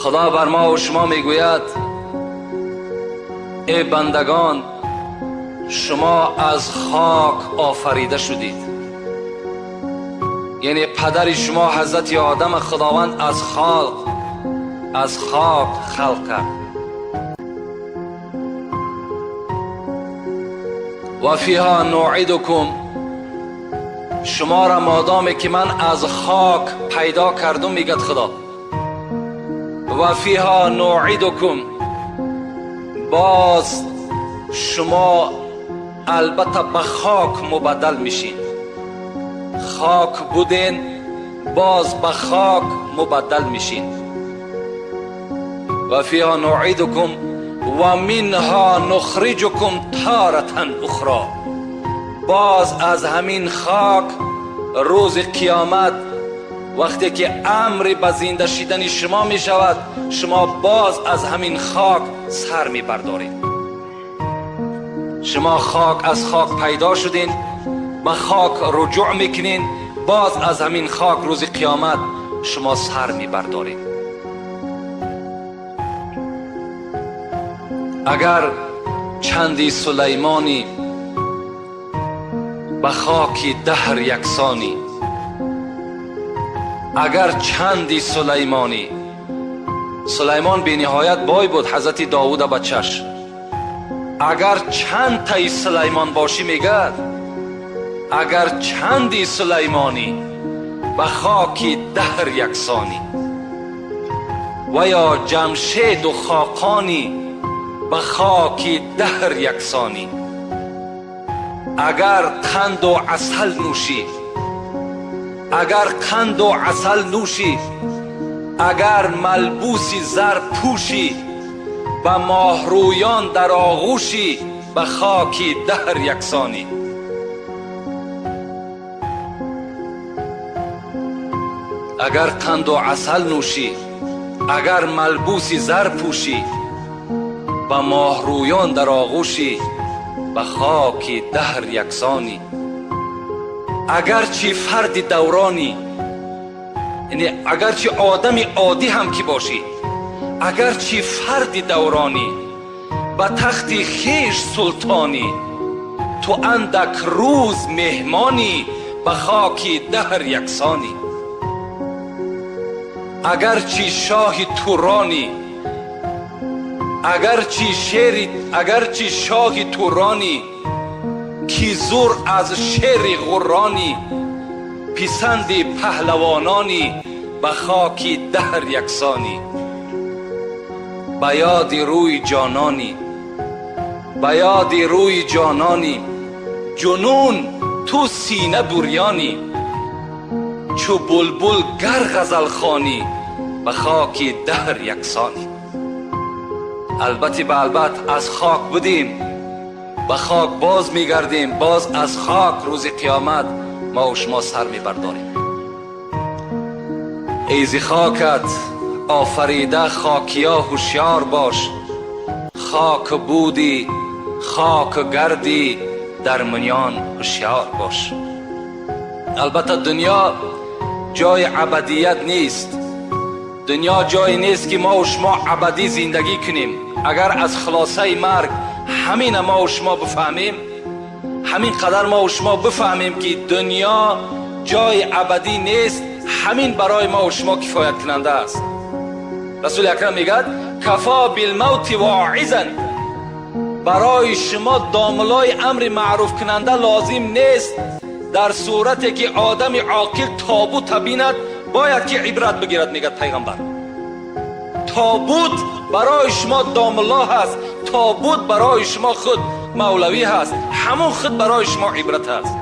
Худо бар мо ва шумо мегӯяд: эй бандагон, шумо аз хок офарида шудед. Яъне падари шумо ҳазрати Одам Худованд аз хок халқ кард. Ва фиҳо нуъидукум, шуморо модоме ки ман аз хок пайдо кардум, мегӯяд Худо, ва фиҳо нуъидукум, боз шумо албатта ба хок мубаддал мешин. Хок буден, боз ба хок мубаддал мешин. Ва фиҳо нуъидукум ва минҳо нухриҷукум таратан ухро, боз аз ҳамин хок рӯзи қиёмат вақте ки амри ба зинда шидани шумо мешавад, шумо боз аз ҳамин хок сар мебардоред. Шумо хок аз хок пайдо шудин, ба хок руҷӯъ мекунин, боз аз ҳамин хок рӯзи қиёмат шумо сар мебардоред. Агар чанди Сулаймонӣ ба хоки даҳр яксонӣ, агар чанди Сулаймонӣ, Сулаймон бениҳоят бой буд, ҳазрати Довуда бачаш, агар чанд таи Сулаймон бошӣ, мегӯяд, агар чанди Сулаймонӣ ба хоки даҳр яксонӣ, ва ё Ҷамшеду Хоқонӣ ба хоки даҳр яксонӣ, агар қанду асал нӯшӣ, агар қанду асал нӯшӣ, агар малбуси зар пӯшӣ, ба моҳрӯён дар оғӯшӣ, ба хоки даҳр яксонӣ. Агар қанду асал нӯшӣ, агар малбуси зар пӯшӣ, ба моҳрӯён дар оғӯшӣ, ба хоки даҳр яксонӣ. Агарчи фарди давронӣ, яъне агарчи одами оддӣ ҳам ки бошӣ, агарчи фарди давронӣ, ба тахти хеш султонӣ, ту андак рӯз меҳмонӣ, ба хоки даҳр яксонӣ. Агарчи шоҳи туронӣ, агарчи шери, агарчи шоҳи туронӣ, ки зур аз шери ғурронӣ, писанди паҳлавононӣ, ба хоки даҳр яксонӣ. Ба ёди рӯи ҷононӣ, ба ёди рӯи ҷононӣ, ҷунун ту сина бурёнӣ, чу булбул гар ғазалхонӣ, ба хоки даҳр яксонӣ. Албатта ба албат аз хок будем, ба хок боз мегардем, боз аз хок рӯзи қиёмат мо ва шумо сар мебардорем. Эй зи хокат офарида хокия ҳушёр бош, хок будӣ хок гардӣ дар миён ҳушёр бош. Албатта дунё ҷои абадият нест, дунё ҷое нест ки мо ва шумо абадӣ зиндагӣ кунем. Агар аз хулосаи марг ҳамина мо ва шумо бифаҳмем, ҳамин қадар мо ва шумо бифаҳмем ки дунё ҷои абадӣ нест, ҳамин барои мо ва шумо кифоят кунанда аст. Расули акрам мегӯяд: кафо билмавти воизан, барои шумо домулои амри маъруф кунанда лозим нест. Дар сурате ки одами оқил тобута бинад, бояд ки ибрат бигирад, мегӯяд пайғамбар. Тобут барои шумо домулло ҳаст, тобут барои шумо худ мавлавӣ ҳаст, ҳамон худ барои шумо ибрат аст.